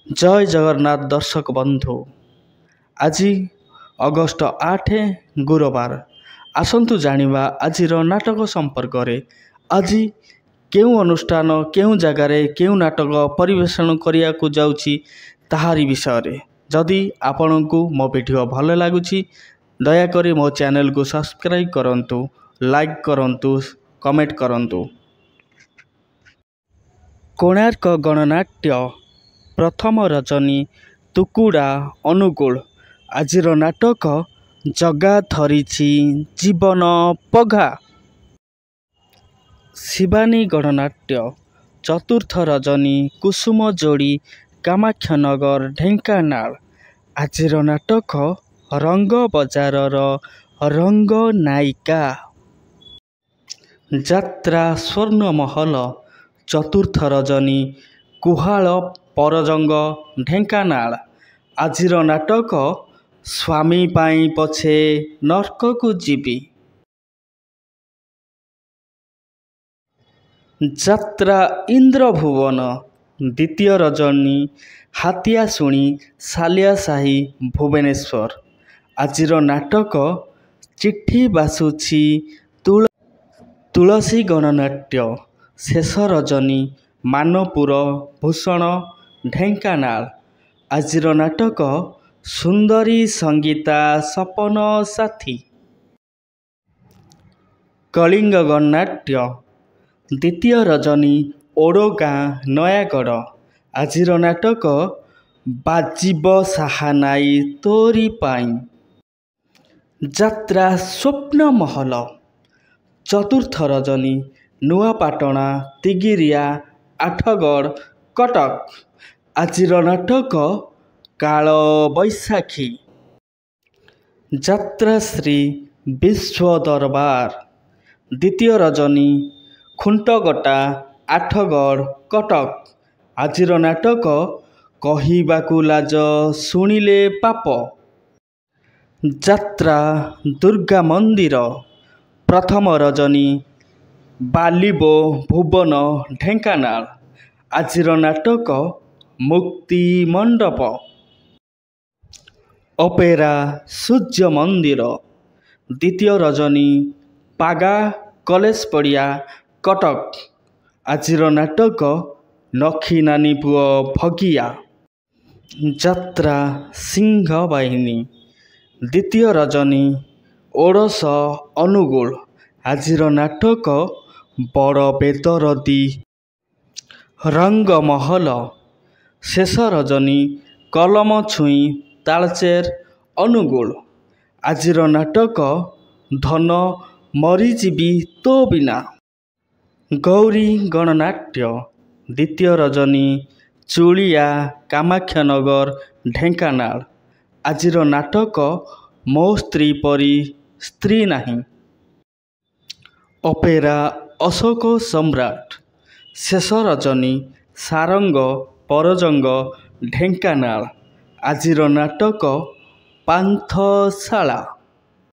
ଜୟ ଜଗନ୍ନାଥ ଦର୍ଶକ ବନ୍ଧୁ, ଆଜି ଅଗଷ୍ଟ 8, ଗୁରୁବାର। ଆସନ୍ତୁ ଜାଣିବା ଆଜିର ନାଟକ ସମ୍ପର୍କରେ। ଆଜି କେଉଁ ଅନୁଷ୍ଠାନ କେଉଁ ଜାଗାରେ କେଉଁ ନାଟକ ପରିବେଷଣ କରିବାକୁ ଯାଉଛି ତାହାରି ବିଷୟରେ। ଯଦି ଆପଣଙ୍କୁ ମୋ ଭିଡ଼ିଓ ଭଲ ଲାଗୁଛି, ଦୟାକରି ମୋ ଚ୍ୟାନେଲକୁ ସବସ୍କ୍ରାଇବ୍ କରନ୍ତୁ, ଲାଇକ୍ କରନ୍ତୁ, କମେଣ୍ଟ କରନ୍ତୁ। କୋଣାର୍କ ଗଣନାଟ୍ୟ, ପ୍ରଥମ ରଜନୀ, ତୁକୁଡ଼ା, ଅନୁଗୁଳ। ଆଜିର ନାଟକ ଜଗା ଧରିଛି ଜୀବନ ପଘା। ଶିବାନୀ ଗଣନାଟ୍ୟ, ଚତୁର୍ଥ ରଜନୀ, କୁସୁମଯୋଡ଼ି, କାମାକ୍ଷାନଗର, ଢେଙ୍କାନାଳ। ଆଜିର ନାଟକ ରଙ୍ଗ ବଜାରର ରଙ୍ଗ ନାୟିକା। ଯାତ୍ରା ସ୍ୱର୍ଣ୍ଣମହଲ, ଚତୁର୍ଥ ରଜନୀ, କୁହାଳ, ପରଜଙ୍ଗ, ଢେଙ୍କାନାଳ। ଆଜିର ନାଟକ ସ୍ୱାମୀ ପାଇଁ ପଛେ ନର୍କକୁ ଯିବି। ଯାତ୍ରା ଇନ୍ଦ୍ରଭୁବନ, ଦ୍ୱିତୀୟ ରଜନୀ, ହାତିଆଶୁଣି, ସାଲିଆସାହି, ଭୁବନେଶ୍ୱର। ଆଜିର ନାଟକ ଚିଠି ବାସୁଛି। ତୁଳସୀ ଗଣନାଟ୍ୟ, ଶେଷ ରଜନୀ, ମାନପୁର, ଭୂଷଣ, ଢେଙ୍କାନାଳ। ଆଜିର ନାଟକ ସୁନ୍ଦରୀ ସଙ୍ଗୀତା ସପନ ସାଥୀ। କଳିଙ୍ଗ ଗଣନାଟ୍ୟ, ଦ୍ୱିତୀୟ ରଜନୀ, ଓଡ଼ଗାଁ, ନୟାଗଡ଼। ଆଜିର ନାଟକ ବାଜିବ ସାହାନାଇ ତୋରି ପାଇଁ। ଯାତ୍ରା ସ୍ୱପ୍ନମହଲ, ଚତୁର୍ଥ ରଜନୀ, ନୂଆପାଟଣା, ତିଗିରିଆ, ଆଠଗଡ଼, କଟକ। ଆଜିର ନାଟକ କାଳ ବୈଶାଖୀ। ଯାତ୍ରାଶ୍ରୀ ବିଶ୍ୱ ଦରବାର, ଦ୍ୱିତୀୟ ରଜନୀ, ଖୁଣ୍ଟଗଟା, ଆଠଗଡ଼, କଟକ। ଆଜିର ନାଟକ କହିବାକୁ ଲାଜ ଶୁଣିଲେ ପାପ। ଯାତ୍ରା ଦୁର୍ଗା ମନ୍ଦିର, ପ୍ରଥମ ରଜନୀ, ବାଲିବୋ, ଭୁବନ, ଢେଙ୍କାନାଳ। ଆଜିର ନାଟକ ମୁକ୍ତି ମଣ୍ଡପ। ଅପେରା ସୂର୍ଯ୍ୟ ମନ୍ଦିର, ଦ୍ୱିତୀୟ ରଜନୀ, ପାଗା କଲେଜ ପଡ଼ିଆ, କଟକ। ଆଜିର ନାଟକ ନଖି ନାନୀ ପୁଅ ଭଗିଆ। ଯାତ୍ରା ସିଂହ ବାହିନୀ, ଦ୍ୱିତୀୟ ରଜନୀ, ଓଡ଼ଶ, ଅନୁଗୁଳ। ଆଜିର ନାଟକ ବଡ଼ ବେଦରଦୀ। ରଙ୍ଗମହଲ, ଶେଷ ରଜନୀ, କଲମ ଛୁଇଁ, ତାଳଚେର, ଅନୁଗୁଳ। ଆଜିର ନାଟକ ଧନ ମରିଯିବି ତୋ ବିନା। ଗୌରୀ ଗଣନାଟ୍ୟ, ଦ୍ୱିତୀୟ ରଜନୀ, ଚୁଳିଆ, କାମାକ୍ଷାନଗର, ଢେଙ୍କାନାଳ। ଆଜିର ନାଟକ ମୋ ସ୍ତ୍ରୀ ପରି ସ୍ତ୍ରୀ ନାହିଁ। ଅପେରା ଅଶୋକ ସମ୍ରାଟ, ଶେଷ ରଜନୀ, ସାରଙ୍ଗ, ପରଜଙ୍ଗ, ଢେଙ୍କାନାଳ। ଆଜିର ନାଟକ ପାନ୍ଥଶାଳା।